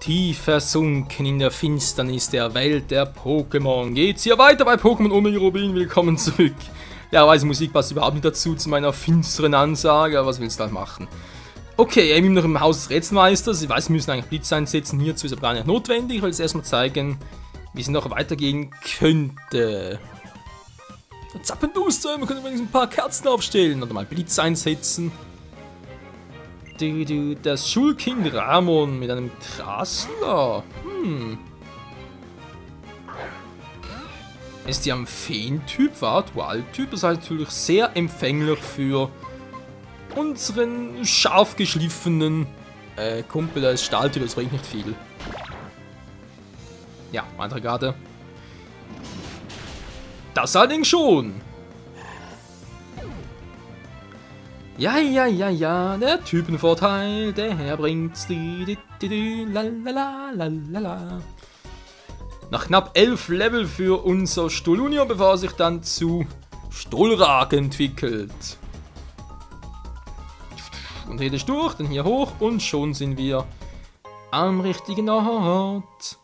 Tief versunken in der Finsternis der Welt der Pokémon geht's hier weiter bei Pokémon Omega Rubin. Willkommen zurück. Ja, weiß, Musik passt überhaupt nicht dazu, zu meiner finsteren Ansage, aber was willst du da machen? Okay, eben noch im Haus des Rätselmeisters. Ich weiß, wir müssen eigentlich Blitz einsetzen. Hierzu ist aber gar nicht notwendig. Ich will jetzt erstmal zeigen, wie es noch weitergehen könnte. Zappenduster, wir können übrigens ein paar Kerzen aufstellen oder mal Blitz einsetzen. Das Schulkind Ramon mit einem Drasler. Ist die am Feentyp, war Dualtyp, das heißt natürlich sehr empfänglich für unseren scharf geschliffenen Kumpel als Stahltyp, das bringt nicht viel. Ja, andere Karte. Das allerdings schon. Ja, der Typenvorteil, der Herr bringt's. Nach knapp 11 Level für unser Stolunio, bevor er sich dann zu Stolrak entwickelt. Und hier ist durch, dann hier hoch und schon sind wir am richtigen Ort.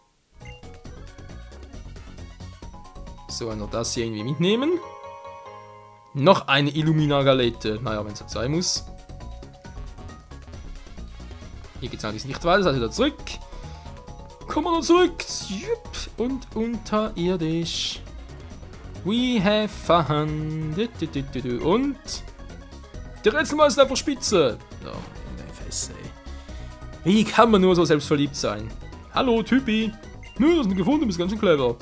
So, nur das hier irgendwie mitnehmen. Noch eine Illumina-Galette. Naja, wenn es jetzt sein muss. Hier geht es eigentlich nicht weiter, das heißt wieder zurück. Kommen wir noch zurück. Und unterirdisch. We have fun. Und der Rätselmeister einfach spitze. Oh, in der Fresse, ey. Wie kann man nur so selbstverliebt sein? Hallo, Typi. Nö, du hast mich gefunden, du bist ganz schön clever.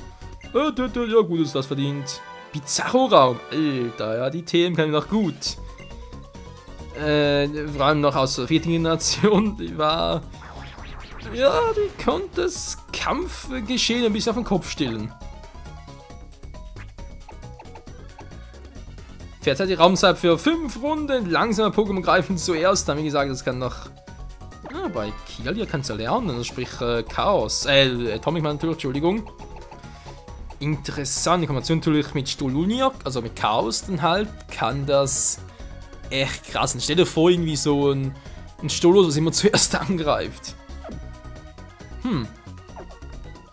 Ja, gut, dass das verdient. Bizarro-Raum. Alter, ja, die Themen kann ich noch gut. Vor allem noch aus der 4. Generation. Die war... Ja, die konnte das Kampfgeschehen ein bisschen auf den Kopf stellen. Fährt die Raumzeit für 5 Runden. Langsame Pokémon greifen zuerst. Dann, wie gesagt, das kann noch... Ah, bei Kialia kannst du lernen. Also sprich, Chaos. Atomic Man natürlich, Entschuldigung. Interessant, die Kombination natürlich mit Stoluniok, also mit Chaos dann halt, kann das echt krass. Stell dir vor, irgendwie so ein Stolos, was immer zuerst angreift.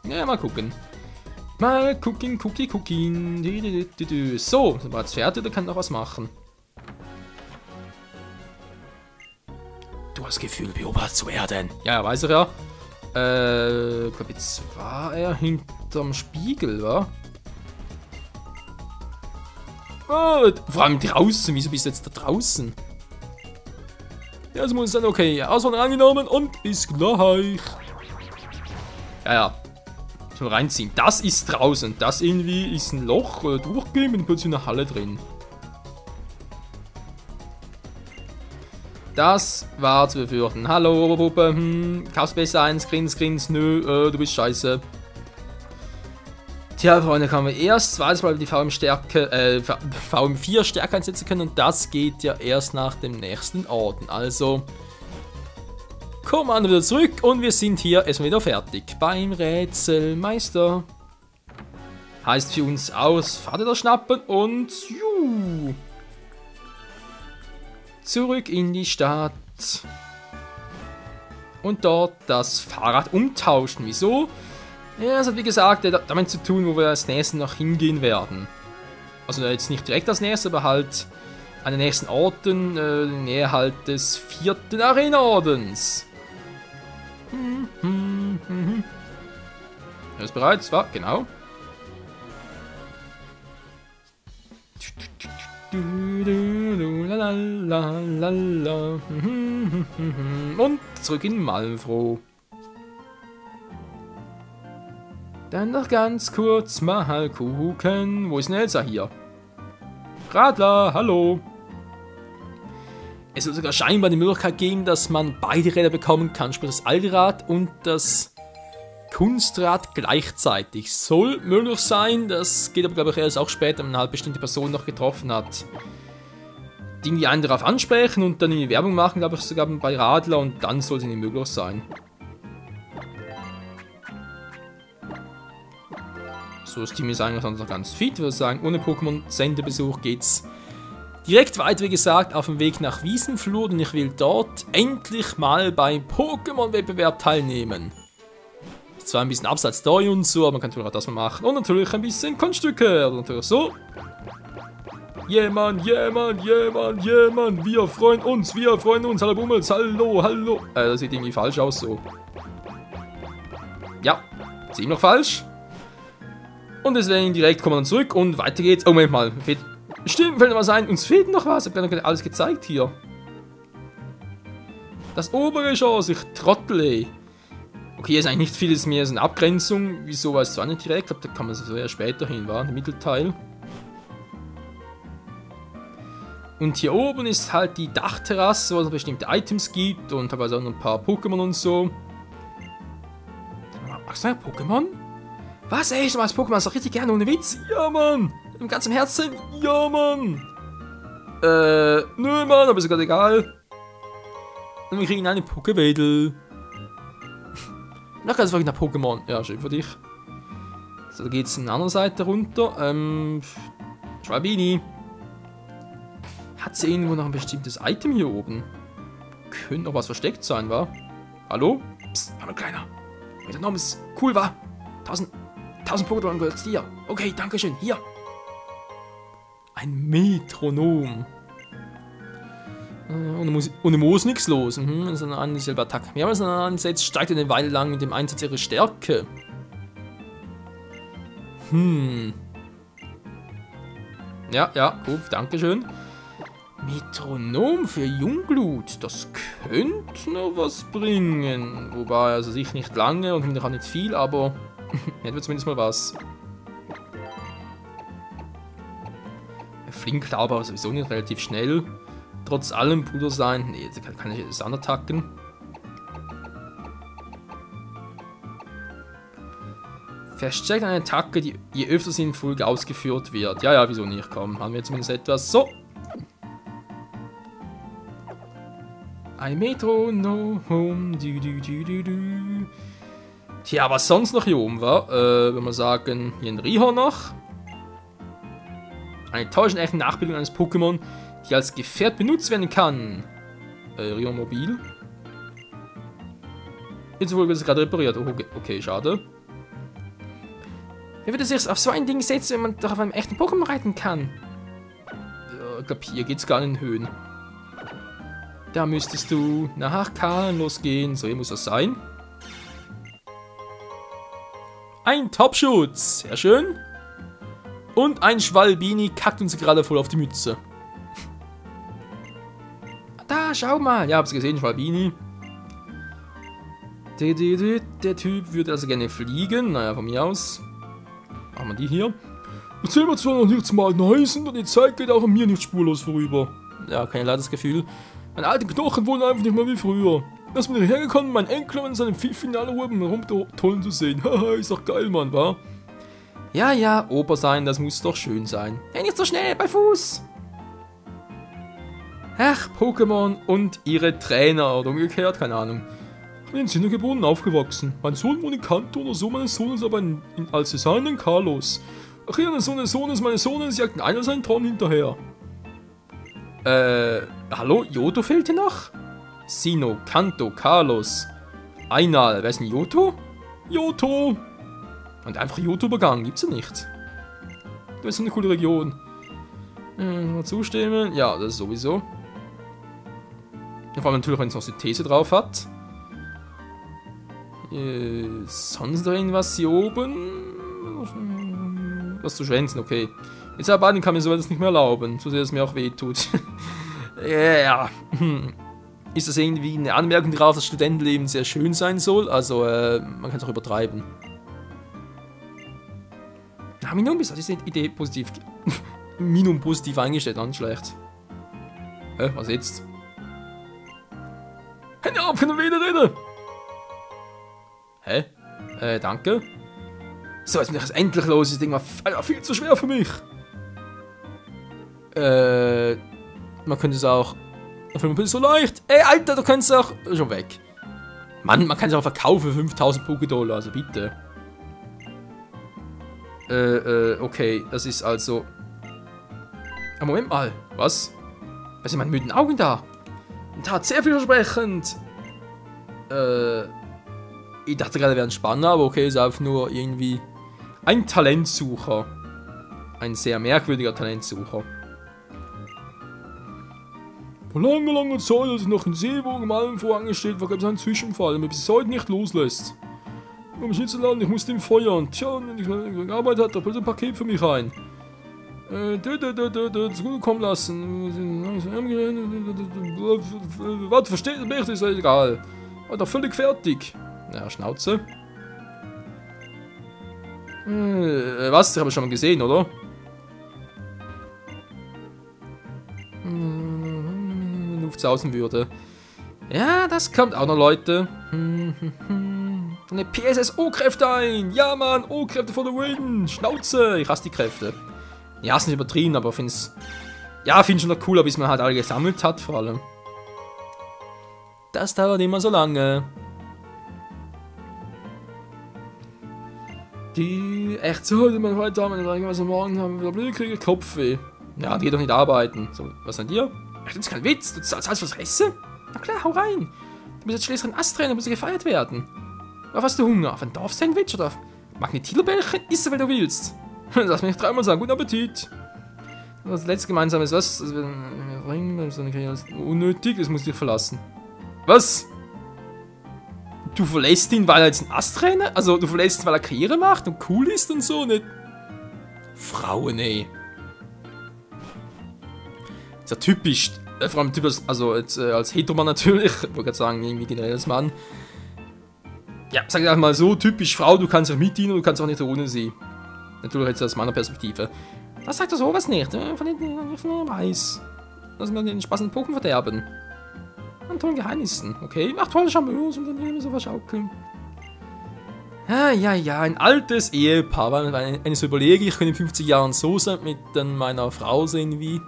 Ja, mal gucken. Mal gucken. So, dann war jetzt fertig, der kann noch was machen. Du hast Gefühl, beobachtet zu werden. Ja, weiß er ja. Ich glaube, jetzt war er hinterm Spiegel, wa? Oh, vor allem draußen. Wieso bist du jetzt da draußen? Ja, also muss ich sagen, okay, Auswahl angenommen und bis gleich. Ja. Ich will reinziehen. Das ist draußen. Das irgendwie ist ein Loch durchgehen mit plötzlich eine Halle drin. Das war zu befürchten. Hallo, Puppe. Kaufst besser eins, grins, nö, du bist scheiße. Tja, Freunde, kann man erst zweites Mal die VM4 Stärke einsetzen können und das geht ja erst nach dem nächsten Orden. Also, kommen wir wieder zurück und wir sind hier erstmal wieder fertig beim Rätselmeister. Heißt für uns aus, Fahrräder schnappen und zurück in die Stadt. Und dort das Fahrrad umtauschen. Wieso? Ja, das hat wie gesagt damit zu tun, wo wir als nächstes noch hingehen werden. Also jetzt nicht direkt als nächstes, aber halt an den nächsten Orten, näher halt des 4. Arena-Ordens. Er ist bereit? War, genau. Und zurück in Malmfroh. Dann noch ganz kurz mal gucken. Wo ist denn Elsa hier? Radler, hallo. Es soll sogar scheinbar die Möglichkeit geben, dass man beide Räder bekommen kann. Sprich das alte Rad und das Kunstrad gleichzeitig. Soll möglich sein. Das geht aber, glaube ich, erst auch später, wenn man halt bestimmte Personen noch getroffen hat. Die einen darauf ansprechen und dann in die Werbung machen, glaube ich, sogar bei Radler und dann soll es nicht möglich sein. So, das Team ist eigentlich noch ganz fit, würde ich sagen. Ohne Pokémon-Senderbesuch geht's direkt weiter, wie gesagt, auf dem Weg nach Wiesenflur und ich will dort endlich mal beim Pokémon-Wettbewerb teilnehmen. zwar ein bisschen abseits Story und so, aber man kann natürlich auch das mal machen. Und natürlich ein bisschen Kunststücke. Und natürlich so. Yeah, Mann, yeah, Mann, yeah, Mann, yeah, Mann. Wir freuen uns, hallo Bummels, hallo, hallo. Das sieht irgendwie falsch aus so. Ja, ziemlich falsch. Und deswegen direkt kommen wir dann zurück und weiter geht's. Oh, Moment mal. Stimmt, fällt mir was ein. Uns fehlt noch was. Ich habe ja noch alles gezeigt hier. Das Obergeschoss, ich trottel, ey. Okay, hier ist eigentlich nicht vieles mehr, es ist eine Abgrenzung. Wieso weiß ich zwar nicht direkt, aber da kann man so eher später hin, war der Mittelteil. Und hier oben ist halt die Dachterrasse, wo es bestimmte Items gibt und teilweise auch noch ein paar Pokémon und so. Magst du ein Pokémon? Was, ey, ich mag Pokémon ist doch richtig gerne, ohne Witz. Ja, Mann. Im ganzen Herzen. Ja, Mann. Nö, Mann, aber ist gerade egal. Und wir kriegen eine Pokewedel. Na, ganz einfach nach Pokémon. Ja, schön für dich. So, da geht's an der anderen Seite runter. Schwalbini. Hat sie irgendwo noch ein bestimmtes Item hier oben? Könnte noch was versteckt sein, wa? Hallo? Psst, hallo Kleiner. Der Name ist cool, wa? 1000 Pokémon gehört dir. Okay, danke schön. Hier. Ein Metronom. Ohne Moos nichts los. Das ist eine dieselbe Attacke. Mehrmals ansetzt, steigt eine Weile lang mit dem Einsatz ihre Stärke. Ja, gut, danke schön. Metronom für Jungblut. Das könnte noch was bringen. Wobei, also sich nicht lange und auch nicht viel, aber hätten wir zumindest mal was. Flink, aber sowieso nicht relativ schnell. Trotz allem Bruder sein. Nee, da kann ich das attacken. Verstärkt eine Attacke, die je öfter sie in Folge ausgeführt wird. Ja, wieso nicht? Komm, haben wir zumindest etwas. So. Ein Metronom. Tja, was sonst noch hier oben war? Wenn wir sagen, hier ein Riho noch. Eine täuschend echte Nachbildung eines Pokémon, die als Gefährt benutzt werden kann. Riho Mobil. Jetzt wurde es gerade repariert. Oh, okay, schade. Wer würde sich auf so ein Ding setzen, wenn man doch auf einem echten Pokémon reiten kann? Ich glaube, hier geht es gar nicht in Höhen. Da müsstest du nach Kahn losgehen. So, hier muss das sein. Ein Topschutz. Sehr schön. Und ein Schwalbini kackt uns gerade voll auf die Mütze. Da, schau mal. Ja, hab's gesehen, Schwalbini. Der Typ würde also gerne fliegen. Naja, von mir aus. Machen wir die hier. Erzähl mir zwar noch nichts mal Neues, und die Zeit geht auch an mir nicht spurlos vorüber. Ja, kein leides Gefühl. Meine alten Knochen wurden einfach nicht mehr wie früher. Lass bin hergekommen, meinen Enkel in seinem Finale oben rumtollen zu sehen. Haha, ist doch geil, Mann, wa? Ja, Opa sein, das muss doch schön sein. Hey, nicht so schnell, bei Fuß! Ach, Pokémon und ihre Trainer, oder umgekehrt, keine Ahnung. Ich bin in Sinne geboren aufgewachsen. Mein Sohn wohnt in Kanto, der Sohn meines Sohnes aber als Designer in Carlos. Ach ja, der Sohn des Sohnes meines Sohnes jagt einer seinen Traum hinterher. Hallo, Johto fehlt hier noch? Sino, Kanto, Carlos. Einal, wer ist denn Johto? Johto! Und einfach Johto übergangen, gibt's ja nicht. Das ist eine coole Region. Mal zustimmen, ja, das ist sowieso. Vor allem natürlich, wenn es noch Synthese drauf hat. Sonst noch irgendwas hier oben? Was zu schwänzen, okay. Jetzt arbeiten kann mir so etwas nicht mehr erlauben, so sehr es mir auch weh tut. Ja. Ist das irgendwie eine Anmerkung darauf, dass Studentenleben sehr schön sein soll? Also, man kann es auch übertreiben. Na, Minum ist diese Idee positiv. Minum positiv eingestellt, nicht schlecht. Was jetzt? Hände ab, können wir wieder reden! Hä? Danke. So, jetzt bin ich das endlich los. Das Ding war viel zu schwer für mich. Man könnte es auch. Das ist so leicht. Ey, Alter, du könntest auch. Schon weg. Mann, man kann es auch verkaufen für 5000 Pokédollar, also bitte. Okay, das ist also. Moment mal, was? Was sind meine müden Augen da? Und tat sehr vielversprechend. Ich dachte gerade, wäre ein Spanner, aber okay, ist einfach nur irgendwie ein Talentsucher. Ein sehr merkwürdiger Talentsucher. Vor langer, langer Zeit, als ich noch in Seeburg am Almvor angestellt war, gab es einen Zwischenfall, der mich bis heute nicht loslässt. Ich habe mich nicht so laden, ich musste ihn feuern. Tja, wenn ich gearbeitet habe, da fällt ein Paket für mich ein. Das gut kommen lassen. Was, versteht ihr mich? Ist ja egal. War doch völlig fertig. Ja, Schnauze. Was? Ich habe schon mal gesehen, oder? 15.000 Würde. Ja, das kommt auch noch, Leute. Eine PSS-O-Kräfte ein. Ja, Mann, O-Kräfte for the win. Schnauze. Ich hasse die Kräfte. Ja, ist nicht übertrieben, aber finde es... Ja, finde schon noch cooler, bis man halt alle gesammelt hat, vor allem. Das dauert immer so lange. Die... Echt so, meine heute haben, was am Morgen haben wir kriege Kopfweh. Ja, die geht doch nicht arbeiten. So, was an dir? Ach, das ist kein Witz. Du zahlst fürs Essen? Na klar, hau rein. Du bist jetzt schließlich ein Asträger, du musst gefeiert werden. Auf was hast du Hunger? Auf ein Dorfsandwich oder auf Magnetilo-Bällchen? Iss so, wenn du willst. Lass mich dreimal sagen, guten Appetit. Das letzte gemeinsame ist was? Unnötig, es muss dich verlassen. Was? Du verlässt ihn, weil er jetzt ein Asttrainer? Also, du verlässt ihn, weil er Karriere macht und cool ist und so, nicht? Frauen, ey. Ist ja typisch. Vor allem typisch, also jetzt, als Heteroman natürlich. Ich wollte gerade sagen, irgendwie generell als Mann. Ja, sag ich einfach mal so, typisch Frau, du kannst auch mit ihnen und du kannst auch nicht ohne sie. Natürlich jetzt aus meiner Perspektive. Das sagt doch sowas nicht. Von den weiß. Lass mir den Spaß in den Pokémon verderben. An tollen Geheimnissen, okay? Ach, tolle Charmeuse und dann irgendwie so verschaukeln. Ja, ein altes Ehepaar. Wenn ich so überlege, ich könnte in 50 Jahren so sein, mit meiner Frau sehen wie.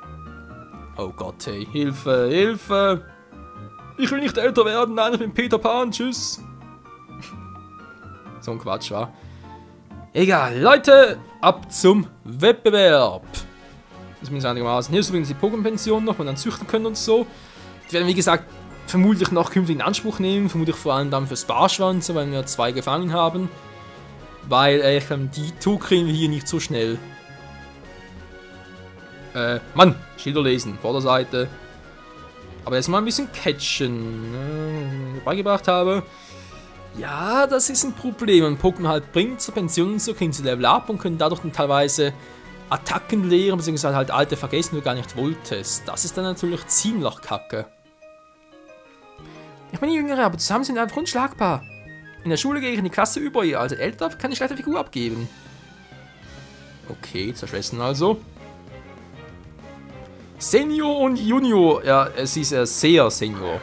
Oh Gott, hey, Hilfe, Hilfe! Ich will nicht älter werden, nein, ich bin Peter Pan, tschüss! So ein Quatsch, wa? Egal, Leute, ab zum Wettbewerb! Das ist einigermaßen. Hier ist übrigens die Pokémon-Pension noch, wo wir dann züchten können und so. Die werden, wie gesagt, vermutlich noch künftig in Anspruch nehmen, vermutlich vor allem dann fürs Barschwanz, weil wir 2 gefangen haben. Weil, ich glaube, die Tour kriegen wir hier nicht so schnell. Mann, Schilder lesen, Vorderseite. Aber jetzt mal ein bisschen catchen, was ich beigebracht habe. Ja, das ist ein Problem. Wenn Pokémon halt bringt zur Pension und so, kriegen sie Level up und können dadurch dann teilweise Attacken lehren, beziehungsweise halt alte vergessen, die du gar nicht wolltest. Das ist dann natürlich ziemlich kacke. Ich bin die Jüngere, aber zusammen sind wir einfach unschlagbar. In der Schule gehe ich in die Klasse über ihr, also älter kann ich schlechte Figur abgeben. Okay, 2 Schwestern also. Senior und Junior. Ja, es ist ja sehr Senior.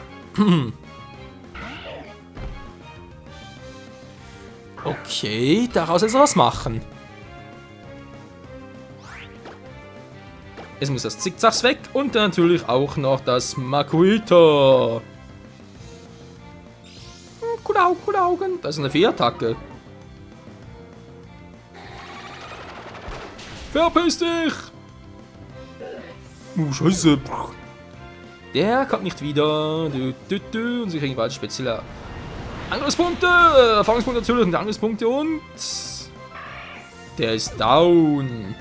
Okay, daraus jetzt was machen. Jetzt muss das Zickzacks weg und dann natürlich auch noch das Makuhita. Coole Augen. Das ist eine 4-Attacke. Verpiss dich! Scheiße. Der kommt nicht wieder. Und sie kriegen bald spezielle Angriffspunkte. Erfahrungspunkte natürlich und Angriffspunkte und... Der ist down.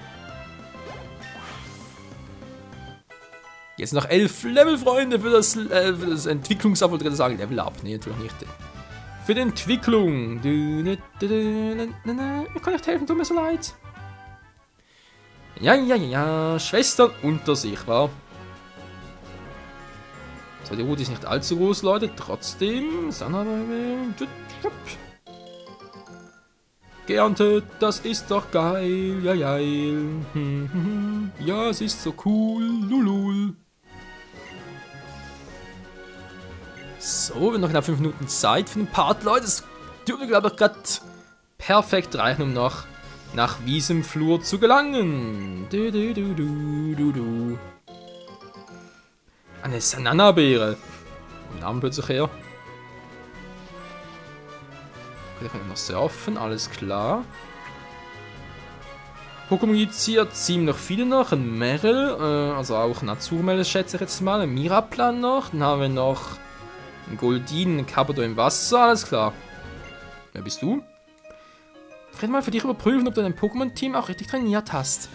Jetzt noch 11 Level, Freunde, für das Entwicklungsab. Wollte ich gerade sagen, Level up. Nee, natürlich nicht. Für die Entwicklung. Ich kann nicht helfen, tut mir so leid. Ja. Schwestern unter sich, war. So, die Route ist nicht allzu groß, Leute. Trotzdem. Geerntet, das ist doch geil. Ja. Ja, es ist so cool. Lulul. So, wir haben noch knapp 5 Minuten Zeit für den Part, Leute. Das dürfte, glaube ich, gerade perfekt reichen, um noch nach Wiesenflur zu gelangen. Eine Sanana-Beere. Namen plötzlich her. Okay, kann ich noch surfen, alles klar. Pokémon gibt es hier ziemlich viele noch. Ein Meryl, also auch Naturmel, schätze ich jetzt mal. Ein Miraplan noch. Dann haben wir noch ein Goldin, ein Carpador im Wasser, alles klar. Wer bist du? Ich werde mal für dich überprüfen, ob du dein Pokémon-Team auch richtig trainiert hast.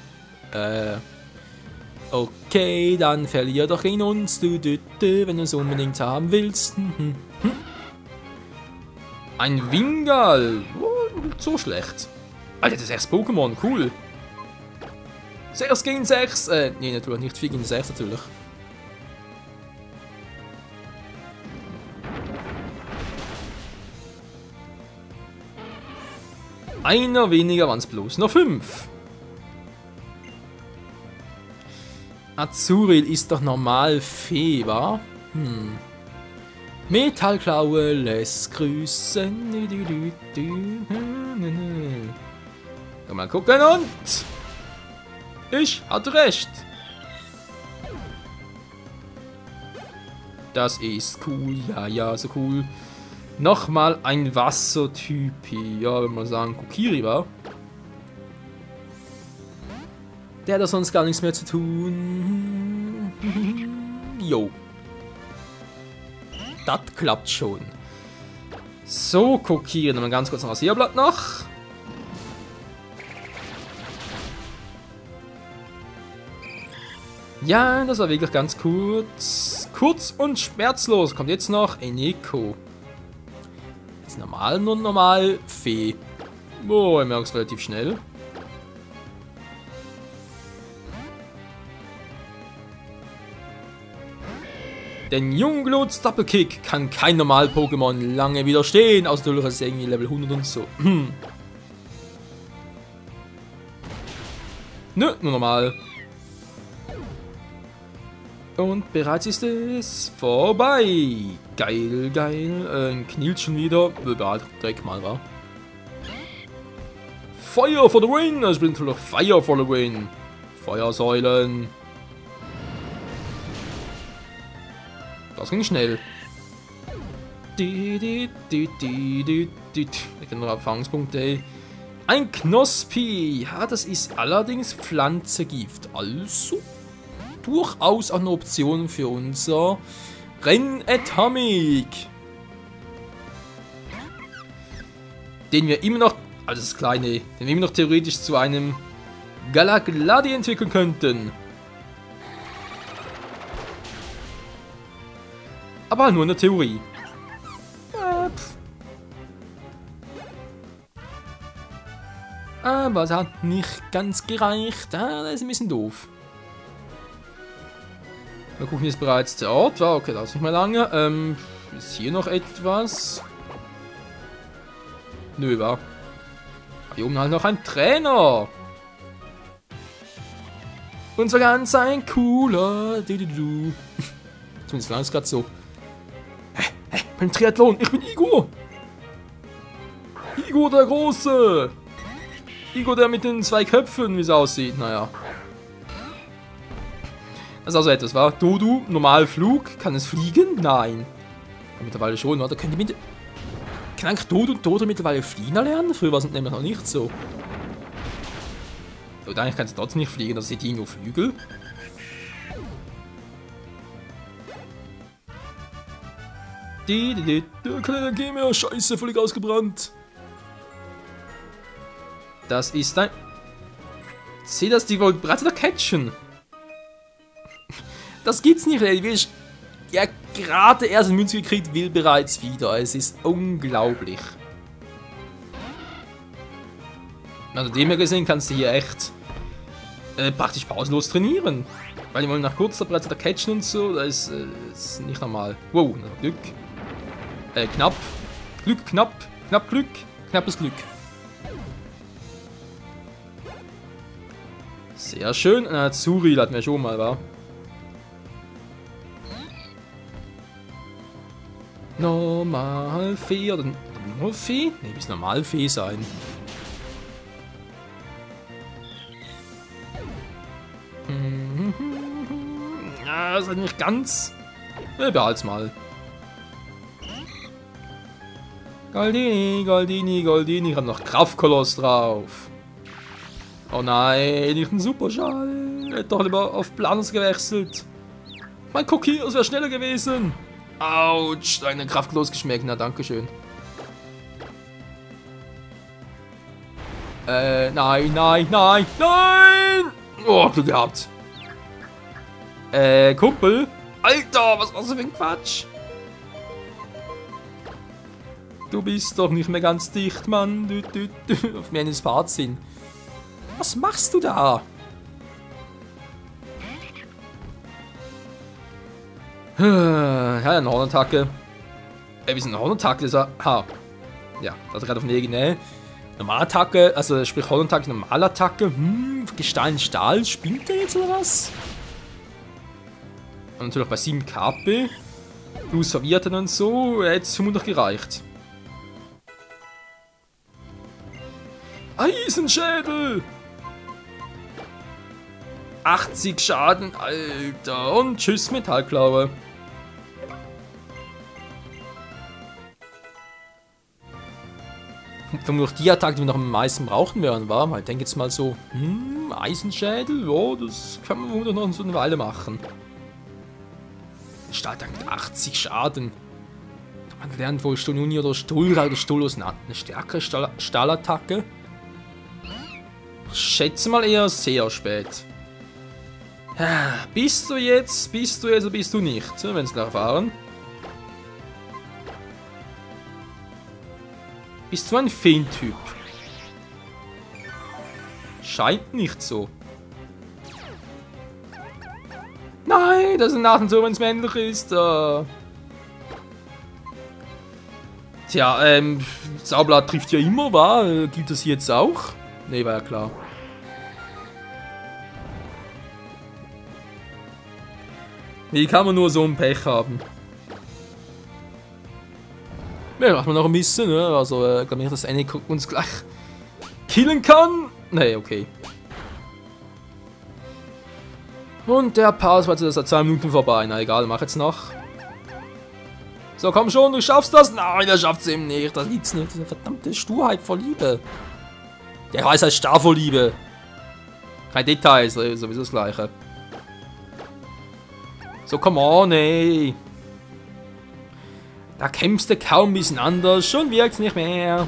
Okay, dann verlier doch in uns, wenn du es unbedingt haben willst. Ein Wingal. Oh, nicht so schlecht. Alter, das ist 6 Pokémon, cool. 6 gegen 6. Nee, natürlich nicht 4 gegen 6 natürlich. Einer weniger waren es bloß noch 5. Azuril ist doch normal Fee, wa? Metallklaue lässt grüßen. Mal gucken und... Ich hatte recht. Das ist cool. Ja, ja, so cool. Nochmal ein Wassertypi. Ja, wenn man sagen, Kokiri war. Der hat da sonst gar nichts mehr zu tun. Jo. Das klappt schon. So, Kokiri. Nochmal ganz kurz ein Rasierblatt noch. Ja, das war wirklich ganz kurz. Kurz und schmerzlos. Kommt jetzt noch Eneko. Jetzt normal, nur normal. Fee. Oh, ich merke es relativ schnell. Den Junggluts Doppelkick kann kein normal Pokémon lange widerstehen. Außer natürlich ist es irgendwie Level 100 und so. Nö, nur normal. Und bereits ist es vorbei. Geil, geil. Knielt schon wieder. Überall Dreck mal, wa? Fire for the win. Ich bin natürlich Fire for the win. Feuersäulen. Das ging schnell. Ich kann noch Erfahrungspunkte. Ein Knospi. Ja, das ist allerdings Pflanzegift. Also durchaus eine Option für unser Rennatomic. Den wir immer noch, also das kleine, den wir immer noch theoretisch zu einem Galagladi entwickeln könnten. Aber nur in der Theorie. Aber es hat nicht ganz gereicht. Das ist ein bisschen doof. Mal gucken, ist bereits der Ort war. Okay, das ist nicht mehr lange. Ist hier noch etwas? Nö, war. Hier oben halt noch ein Trainer. Und so ganz ein cooler. Zumindest klang es gerade so. Beim Triathlon, ich bin Igor. Igor der Große. Igor der mit den 2 Köpfen, wie es aussieht. Naja. Das ist also etwas, war. Dodu, normal Flug. Kann es fliegen? Nein. Mittlerweile schon, oder? Kann eigentlich Dodu mittlerweile fliegen lernen? Früher war es nämlich noch nicht so. Und eigentlich kann es trotzdem nicht fliegen, das sieht die nur Flügel. Der kleine Gamer, scheiße, völlig ausgebrannt. Das ist ein... Seht das, die wollen bereits wieder catchen. Das gibt's nicht, ey. Ja, gerade erst eine Münze gekriegt, will bereits wieder. Es ist unglaublich. Also dem her gesehen kannst du hier echt praktisch pausenlos trainieren. Weil die wollen nach kurzer bereits wieder catchen und so. Das ist nicht normal. Wow, Glück. Knapp. Glück, knapp. Knapp Glück. Knappes Glück. Sehr schön. Azuril hatten wir schon mal, wa? Normalfee oder nur Fee? Ne, muss Normalfee sein. Ja, das ist nicht ganz. Behalt's mal. Goldini, Goldini, Goldini. Ich hab noch Kraftkoloss drauf. Oh nein, nicht ein Superschall. Hätte doch lieber auf Planus gewechselt. Mein Cookie, das wäre schneller gewesen. Autsch, deine Kraft losgeschmeckt, na dankeschön. Nein, nein, nein, nein! Oh, Glück gehabt. Kumpel. Alter, was war's für ein Quatsch? Du bist doch nicht mehr ganz dicht, Mann. Auf mir ins Bad sind. Was machst du da? Ja, eine Hornattacke. Wie ist eine Hornattacke? Das war. Ha. Ja, das hat gerade auf Nähe, ne? Normalattacke, also sprich Hornattacke, Normalattacke. Gestein, Stahl. Spinnt der jetzt oder was? Und natürlich bei 7 KP. Plus Verwirrten und so. Hätte es vermutlich gereicht. Eisenschädel! 80 Schaden, Alter. Und tschüss, Metallklaue. Vermutlich die Attacke, die wir noch am meisten brauchen werden, war. Weil ich denke jetzt mal so, Eisenschädel, ja, das kann man vermutlich noch so eine Weile machen. Stahlattacke mit 80 Schaden. Man lernt wohl Stonuni oder Stuhlrad oder Stuhllos eine stärkere Stahlattacke. Ich schätze mal eher sehr spät. Bist du jetzt oder bist du nicht? Wenn es erfahren. Bist du ein Feentyp? Scheint nicht so. Nein, das ist ein Nachteil so, wenn es männlich ist. Tja, Saublatt trifft ja immer, war. Gibt es jetzt auch? Ne, war ja klar. Wie kann man nur so ein Pech haben? Ja, macht man noch ein bisschen, ne? Also, glaube nicht, dass Annie uns gleich killen kann. Ne, okay. Und der Pause war jetzt seit 2 Minuten vorbei. Na egal, mach jetzt noch. So, komm schon, du schaffst das. Nein, er schafft es eben nicht. Das gibt's nicht. Diese verdammte Sturheit vor Liebe. Der heißt halt starr vor Liebe. Kein Details, sowieso das Gleiche. So, come on, ey. Da kämpfst du kaum ein bisschen anders. Schon wirkt's nicht mehr.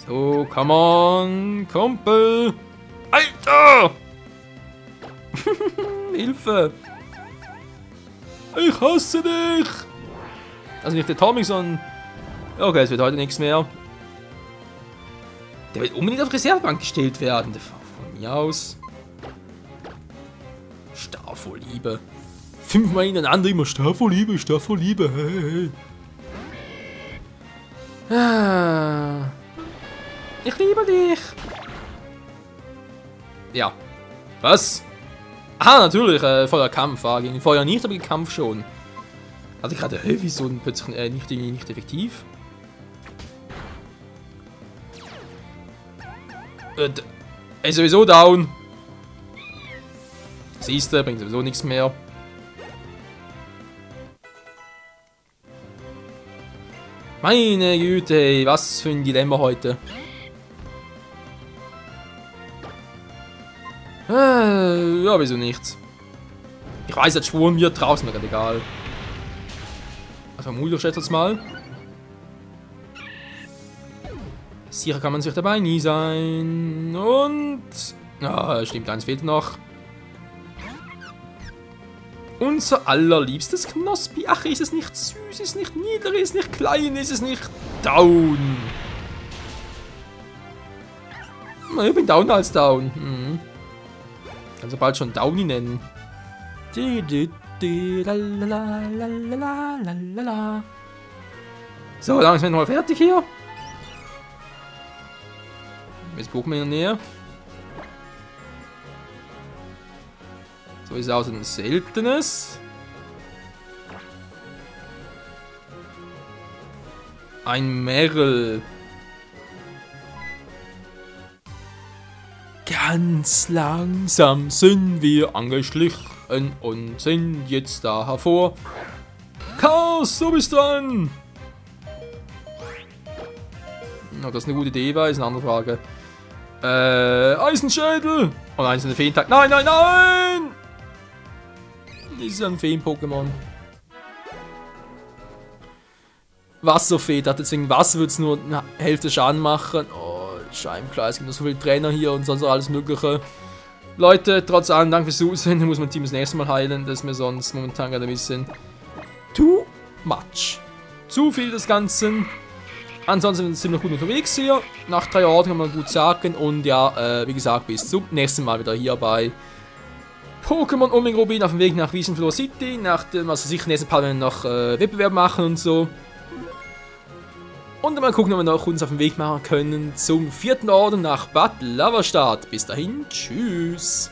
So, come on, Kumpel. Alter! Hilfe! Ich hasse dich! Also nicht der Tommy, sondern... Okay, es wird heute nichts mehr. Der wird unbedingt auf Reservebank gestellt werden. Von mir aus. Starr vor Liebe. 5-mal ineinander immer starr vor Liebe, starr vor Liebe. Hey, hey. Ah. Ich liebe dich. Ja. Was? Ah, natürlich, voller Kampf. Gegen Feuer nicht, aber gegen Kampf schon. Hatte ich gerade, wieso plötzlich nicht effektiv? Er ist sowieso down. Siehst du, bringt sowieso nichts mehr. Meine Güte, ey, was für ein Dilemma heute. Ja, wieso nicht? Ich weiß, jetzt schwuren wir draußen, mir gerade egal. Also vermutlich schätze ich jetzt mal. Sicher kann man sich dabei nie sein. Und... Ah, stimmt, eins fehlt noch. Unser allerliebstes Knospi. Ach, ist es nicht süß, ist es nicht niedlich, ist es nicht klein, ist es nicht down. Ich bin down als down. Kannst du bald schon Downy nennen. So, dann sind wir noch fertig hier. Jetzt gucken wir in der Nähe. So ist aus ein seltenes. Ein Merl. Ganz langsam sind wir angeschlichen und sind jetzt da hervor. Chaos, du bist dran! Ob das eine gute Idee war, ist eine andere Frage. Eisenschädel! Oh nein, das ist eine Feentag. Nein, nein, nein! Das ist ein Feen-Pokémon. Wasserfee hat, deswegen Wasser wird es nur eine Hälfte Schaden machen. Oh, scheibenklar, es gibt noch so viele Trainer hier und sonst auch alles mögliche. Leute, trotz allem Dank fürs Zusehen, muss mein Team das nächste Mal heilen, das ist mir sonst momentan gerade ein bisschen too much. Zu viel des Ganzen. Ansonsten sind wir noch gut unterwegs hier. Nach 3 Orten kann man gut sagen. Und ja, wie gesagt, bis zum nächsten Mal wieder hier bei Pokémon Omega Rubin auf dem Weg nach Wiesenfloor City. Nach dem, also sicher nächsten Part werden wir noch Wettbewerb machen und so. Und dann mal gucken, ob wir noch uns auf den Weg machen können zum 4. Orden nach Bad Laverstadt. Bis dahin, tschüss.